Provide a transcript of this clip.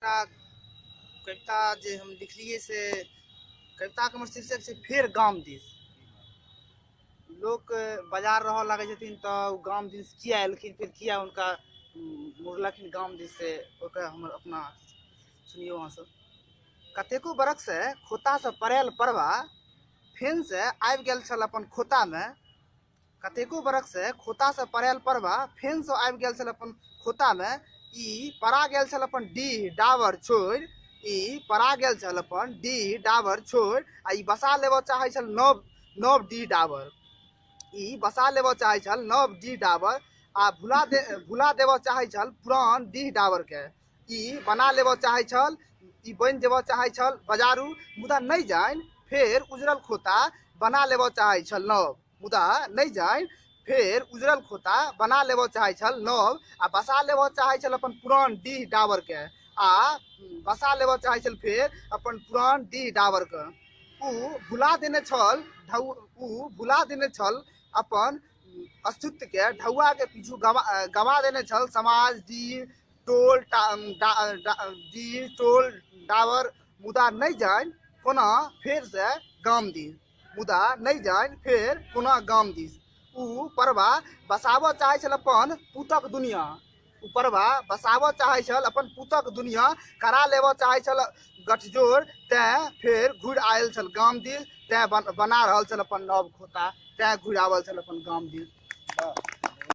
एकटा कविता जे हम लिखलियै से कविताके हमर शीर्षक छै फेर गाम दिस। लोक बाजार रहऽ लागै छथिन तऽ ओ गाम दिस किया एलखिन, फेर किया हुनका मुड़लखिन गाम दिस, से ओकरा हमर अपना सुनियौ अहाँ सब। कतेको बरखसँ खोतासँ पड़ायल परबा फेनसँ आबि गेल छल अपन खोतामे। कतेको बरखसँ खोतासँ पड़ायल परबा फेनसँ आबि गेल छल अपन खोतामे। ई पड़ा गेल छल अपन डीह डाबर छोड़ि, ई पड़ा गेल छल अपन डीह डाबर छोड़ि आ ई बसा लेबऽ चाहै छल नव नव डीह डाबर। ई बसा लेबऽ चाहै छल नव डीह डाबर आ भुला देबऽ चाहै छल पुरान डीह डाबरके। ई बना लेबऽ चाहै छल, ई बनि जेबऽ चाहै छल बजारू, मुदा नहि जानि फेर उजरल खोता बना लेबऽ चाहै छल नव। मुदा नहि जानि फेर उजरल खोता बना लेबऽ चाहै छल नव आ बसा लेबऽ चाहै छल अपन पुरान डीह डाबरके आ बसा लेबऽ चाहै छल फेर अपन पुरान डीह डाबरके। ओ भुला देने छल ओ भुला देने छल अपन अस्तित्वके, ढौआके पीछू गवा देने छल समाज, डीह टोल, डीह टोल डाबर, मुदा नहि जानि कोना फेरसँ गाम दिस, मुदा नहि जानि फेर कोना गाम दिस। ओ परबा बसाबऽ चाहै छल अपन पूतक दुनिया, ओ परबा बसाबऽ चाहै छल अपन पूतक दुनिया, करा लेबऽ चाहै छल गठजोड़, तैँ फेर घुरि आयल छल गाम दिस, तैँ बना रहल छल अपन नव खोता, तैँ घुरि आयल छल अपन गाम दिस।